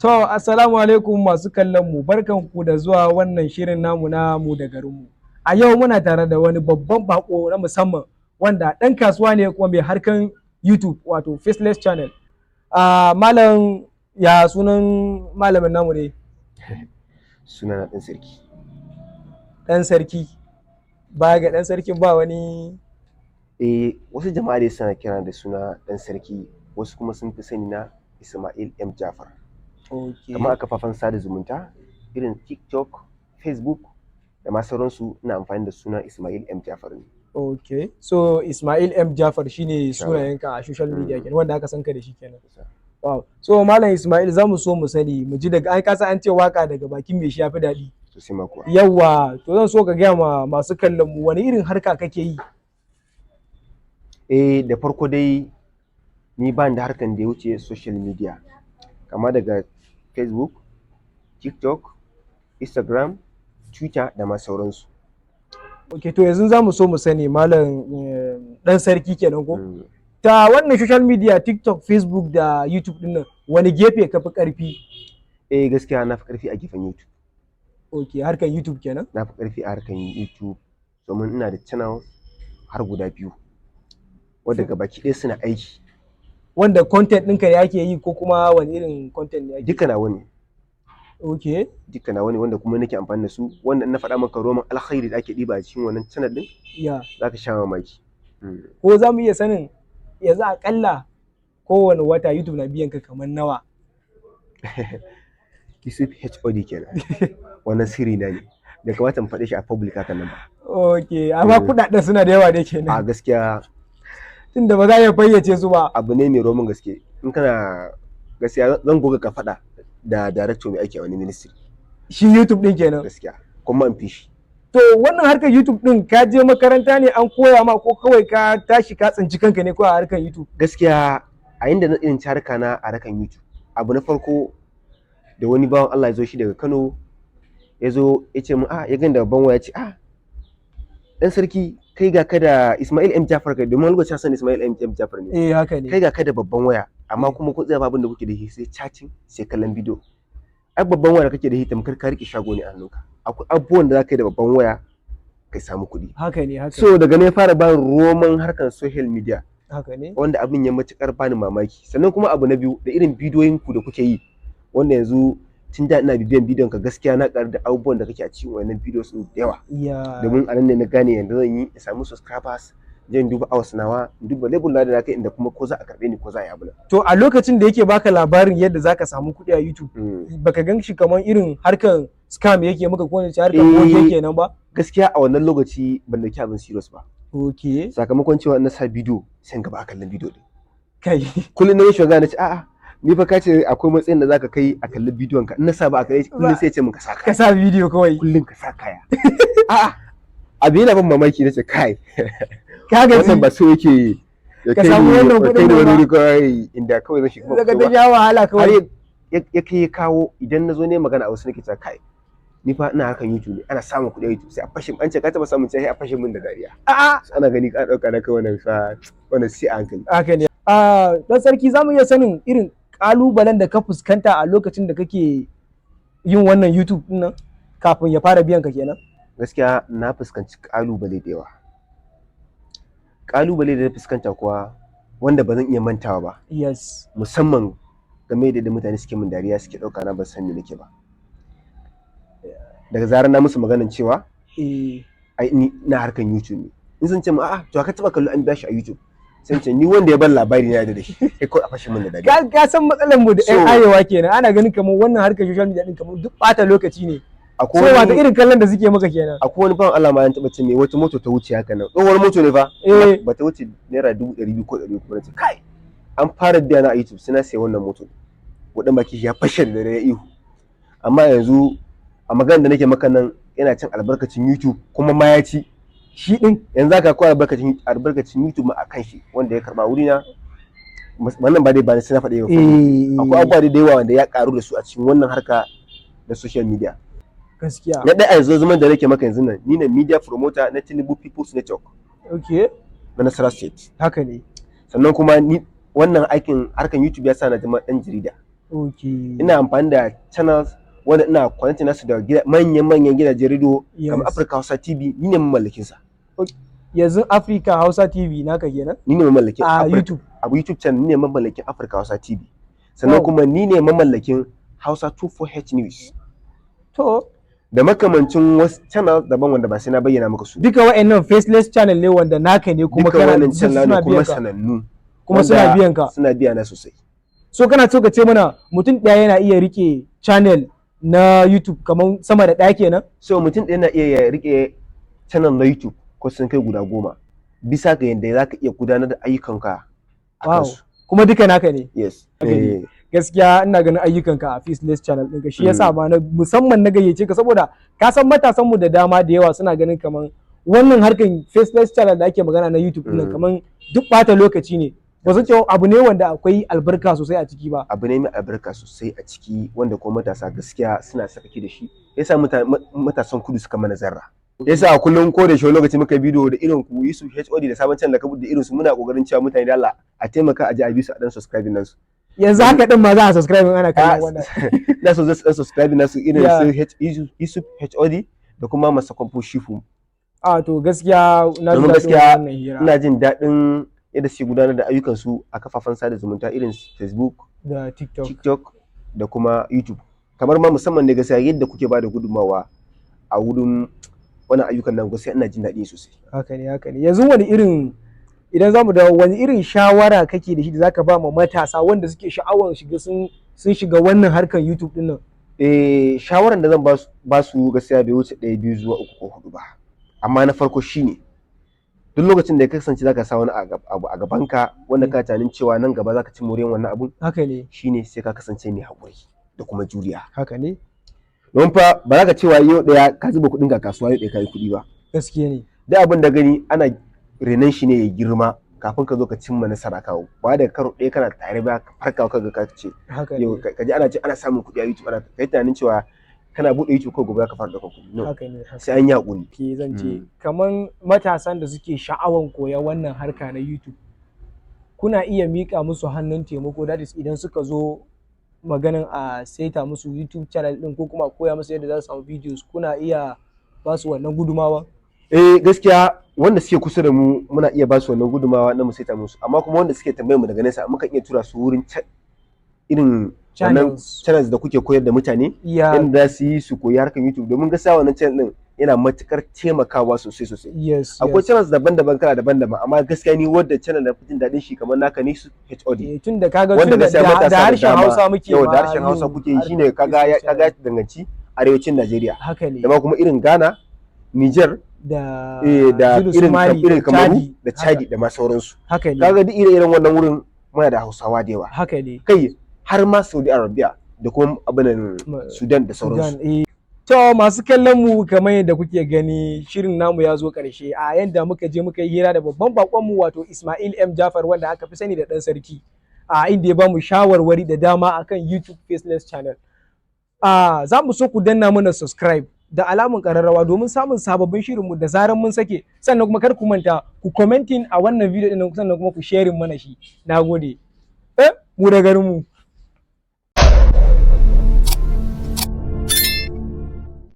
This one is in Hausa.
To, assalamu alaikum masu kallon mu, barkanku da zuwa wannan shirin namu na mu da garinmu. A yau muna tare da wani babban bako na musamman wanda ɗan kasuwa ne kuma mai harkan YouTube, wato Faceless Channel. Malam, ya sunan malamin namu ne? Sunana Ɗan Sarki. Ɗan Sarki. Baya ga Ɗan Sarkin, ba wani? Eh, wasu jama'a dai suna kira da suna Ɗan Sarki, wasu kuma sun fi sani na Ismail M Jafar. Kamar a kafafen sada zumunta irin TikTok, Facebook da ma sauransu, ina amfani da suna Ismail M Jafar ne. Okay. So Ismail M Jafar shine Insha Allah. sunayenka a social media kenan, wanda aka san ka da shi kenan. Wow. So Malam Ismail, za mu so mu sani, mu ji daga, ai ka san an ce waka daga bakin mai shi yafi daɗi. Sosai ma kuwa. Yawwa, to zan so ka gaya ma masu kallon mu wani irin harka kake yi? Eh, da farko dai ni ba ni da harkan da ya wuce social media, kama daga Facebook, TikTok, Instagram, Twitter da ma sauransu. Ok, to yanzu za mu so mu sani, Malam Ɗan Sarki kenan ko? Mm. Ta wannan social media, TikTok, Facebook da YouTube din nan, wani gefe ka fi ƙarfi? Eh, gaskiya na fi ƙarfi a gefen YouTube. Ok, harkan YouTube kenan? Na fi ƙarfi a harkan YouTube domin ina da channel har guda biyu wadda gabaki ɗaya suna aiki. Wanda content ɗinka ne ake yi ko kuma wani irin content ne ake? Duka nawa ne. Duka nawa ne, wanda kuma nake amfani da su, wanda in na faɗa maka roman alkhairi da ake ɗiba a cikin wannan channel ɗin, za ka sha mamaki. Ko za mu iya sanin yanzu aƙalla kowane wata YouTube na biyan ka kamar nawa? Yusuf HOD kenan. Wannan sirri na ne. Bai kamata in faɗe shi a public haka nan ba. Ok, amma kuɗaɗen suna da yawa dai A kenan. gaskiya Tunda ba za a iya fayyace su ba. abu ne mai roman gaske. In kana gaskiya, zan goga ka faɗa da director mai aiki a wani ministry. Shi YouTube ɗin kenan? Gaskiya. Kuma in fi shi. To, wannan harkar YouTube ɗin, ka je makaranta ne an koya ma, ko kawai ka tashi ka tsinci kanka ne ko a harkar YouTube? Gaskiya a inda na tsinci harka na a harkar YouTube, abu na farko da wani bawan Allah ya zo shi daga Kano, ya zo ya ce min, ya gani da babban waya, ya ce, "Ah, Ɗan Sarki, kai ga ka da Ismail M Jafar kai," domin lokacin san Ismail M Jafar ne. Eh, haka ne. "Kai ga ka da babban waya, amma kuma kun tsaya babu da kuke da shi sai chatting, sai kallon bidiyo. Ai babban waya da kake da shi tamkar ka rike shago ne a hannunka. Akwai abubuwan da za ka yi da babban waya kai samu kuɗi." Haka ne, haka. So daga ne fara bani roman harkar social media, Haka ne. wanda abin ya matukar bani mamaki. Sannan kuma abu na biyu, da irin bidiyoyin ku da kuke yi, wanda yanzu tun da ina bibiyan bidiyon ka, gaskiya na ƙaru da abubuwan da kake a cikin wannan bidiyo sun da yawa, domin a nan ne na gane yanda zan yi in samu subscribers, zan duba hours nawa, in duba level na da na kai, inda kuma ko za a karɓe ni ko za a yi abu nan. To, a lokacin da yake baka labarin yadda zaka samu kuɗi a YouTube, baka gan shi kamar irin harkan scam yake maka, ko ne harkan boge kenan ba? Gaskiya a wannan lokaci ban dauki abin serious ba, sakamakon cewa na sa bidiyo sai in gaba a kallon bidiyo din. Kai. Kullum na yi shiga na ce, "A'a, ni fa ka ce akwai matsayin da zaka kai a kalli bidiyon ka, in na sa ba a kalle shi." Kullum sai ya ce min, "Ka sa Ka kaya." sa bidiyo kawai. "Kullum ka sa kaya." A'a, abu yana ban mamaki, nace, "Kai, Ka gaji. wannan ba so yake ya Ka kai samu ni wannan ya kuɗin kai ni wani ba. wuri kawai inda kawai zan shiga Daga ba." ta sha wahala Har kawai. ya kai ya kawo, idan na zo ne magana a wasu, nake cewa, "Kai, ni fa ina harkan YouTube ne, ana samun kuɗi a YouTube," sai a fashe, an ce ka taɓa samun, sai a fashe min da dariya. A'a. Ana gani ka ɗauka na kai wannan fa, wannan sai a hankali. Haka ne. Ah, Dan Sarki, zamu iya sanin irin kalubalen da ka fuskanta a lokacin da kake yin wannan YouTube din nan kafin ya fara biyan ka kenan? Gaskiya na fuskanci ƙalubale da yawa. Ƙalubale da na fuskanta kuwa wanda ba zan iya mantawa ba, musamman game da yadda mutane suke min dariya, suke ɗauka na ban san me nake ba, daga zarar na musu maganan cewa ai ni ina harkan YouTube ne. In sun ce min, "A'a, to ka taɓa kallo an biya shi a YouTube?" Sai in ce, "Ni wanda ya bar labari na yarda da shi," sai kawai a fashe min da dariya. Ka san matsalar mu da 'yan arewa kenan, ana ganin kamar wannan harkar social media din kamar duk ɓata lokaci ne. Akwai So wata wani irin kallon da suke maka kenan. Akwai wani bawan Allah ma ya taɓa ce mai, wata moto ta wuce haka nan, tsohuwar moto ne fa, ba ta wuce naira 200,000 ko 300 ba. Nace, "Kai, an fara biya na a YouTube, sai na sayi wannan moto." Wadan baki shi ya fashe da dare, ya ihu. Amma yanzu a maganar da nake maka nan, yana cin albarkacin YouTube kuma ma ya ci. Shi din? Yanzu haka akwai albarkacin YouTube ma a kan shi wanda ya karba wurina. Wannan ba dai ba sai na faɗi ba. Akwai abubuwa da yawa wanda ya karu da su a cikin wannan harka da social media. Na ɗaya, a yanzu zaman da nake maka yanzu nan, ni ne media promoter na Tinubu People's Network na Nasarawa State. Haka ne. Sannan kuma ni wannan aikin harkan YouTube ya sa na zama ɗan jarida. Ina amfani da channels wanda ina connecting nasu da manyan-manyan gidajen rediyo kamar Africa Hausa TV, ni ne mamallakin sa. Yanzu Africa Hausa TV naka kenan? Ni ne mamallakin a YouTube. A YouTube channel, ni ne mamallakin Africa Hausa TV. Sannan kuma ni ne mamallakin Hausa 24H News. Da makamancin wasu channel daban wanda ba sai na bayyana maka su. Duka wa'annan faceless channel ne wanda naka ne kuma Duka kana wannan channel suna ne kuma biyan ka. sanannu. Kuma suna wanda biyan ka. Suna biya na sosai. So kana so ka ce mana mutum ɗaya yana iya rike channel na YouTube kamar sama da ɗaya kenan? So mutum ɗaya na iya ya rike channel na YouTube ko sun kai guda 10, bisa ga yadda za ka iya gudanar da ayyukanka a kansu. Kuma duka naka ne? Yes. Haka ne. Eh, Gaskiya ina ganin ayyukanka a faceless channel ɗinka, shi yasa ma na musamman na gayyace ka, saboda ka san matasan mu da dama da yawa suna ganin kaman wannan harkan faceless channel da ake magana na YouTube ɗin nan kaman duk ɓata lokaci ne, ba su cewa abu ne wanda akwai albarka sosai a ciki ba. Abu ne mai albarka sosai a ciki, wanda kuma matasa gaskiya suna sakaki da shi. Yasa matasan kudu suka mana zarra. Yasa a kullum ko da shi lokaci muka bidiyo da irin ku Yusuf HOD da sabon channel da ka buɗe irin su, muna kokarin cewa mutane da Allah a taimaka a ji a bi su a dan subscribe nan su. Yanzu haka din ma za a subscribe ana kallon wannan. Na so zai dan subscribe nasu irin su Yusuf HOD da kuma Masa Kwamfo Shifu. A to, gaskiya na ji Domin daɗin gaskiya wannan hira. Ina jin daɗin yadda suke gudanar da ayyukansu a kafafen sada zumunta irin su Facebook, da TikTok. TikTok da kuma YouTube. Kamar ma musamman ne gaskiya yadda kuke bada gudunmawa a wurin wannan ayyukan nan, gaskiya ina jin daɗi sosai. Haka ne, haka ne. Yanzu wani irin, idan za mu dawo, wani irin shawara kake da shi da zaka ba ma matasa wanda suke sha'awar shiga sun shiga wannan harkar YouTube din nan? Eh, shawaran da zan ba su gaskiya bai wuce ɗaya, biyu zuwa uku ko hudu ba. Amma na farko shine, duk lokacin da ya kasance zaka sa wani abu a gabanka wanda ka tunanin cewa nan gaba zaka ci moriyan wannan abun, haka ne shine sai ka kasance mai haƙuri da kuma juriya. Haka ne. Don fa ba za ka cewa yau ɗaya ka zuba kuɗin ka kasuwa, yau ɗaya ka yi kuɗi ba. Gaskiya ne. Duk abin da gani ana renon shi ne ya girma kafin ka zo ka cimma nasara. Kawo ba da karo ɗaya kana tare ba ka farka ka ga ka ce haka yau ne ka ji ana ce ana samun kuɗi a YouTube, ana kai tunanin cewa kana buɗe YouTube ko gobe ka fara ɗaukar kuɗi. No, haka ne haka sai an yi haƙuri. Ke zan ce kaman matasan da suke sha'awan koya wannan harka na YouTube, kuna iya mika musu hannun taimako, that is idan suka zo maganin a saita musu YouTube channel din ko kuma a koya musu yadda za su samu videos, kuna iya ba su wannan gudumawa? Eh, gaskiya wanda suke kusa da mu muna iya ba su wannan gudumawa na mu saita musu, amma kuma wanda suke tambayar mu daga nesa, mukan iya tura su wurin irin wannan channels channels da kuke koyar da mutane yadda za su yi su koyi harkar YouTube, domin gaskiya wannan channel din yana matukar taimakawa sosai sosai. Akwai channels daban-daban, kala daban-daban, amma gaskiya ni wadda channel da fi jin daɗin shi kamar naka ne su HOD. Eh, tun da kaga Wanda tun da gaskiya da matasa da da harshen dama Hausa muke yau da ma harshen Hausa yin kuke yi, shine kaga ya harkar kaga ya danganci arewacin Najeriya haka ne da ma kuma irin Ghana, Niger, da da irin su irin Mali, irin Kamaru Chadi, da Chadi da ma sauransu. Haka ne. Kaga duk ire-iren wannan wurin muna da Hausawa da yawa. haka ne Kai har ma Saudi Arabia da kuma abinan Sudan da sauransu. Sudan, eh. To, masu kallon mu, kamar yadda kuke gani, shirin namu ya zo ƙarshe a yanda muka je muka yi hira da babban bakon mu, wato Ismail M Jafar, wanda aka fi sani da ɗan sarki, a inda ya bamu shawarwari da dama akan YouTube Faceless Channel. A za mu so ku danna mana subscribe da alamun ƙararrawa domin samun sababbin shirinmu da zaran mun sake. Sannan kuma kar ku manta ku commenting a wannan video ɗin, sannan kuma ku sharing mana shi. Nagode. Eh, mu da garin mu.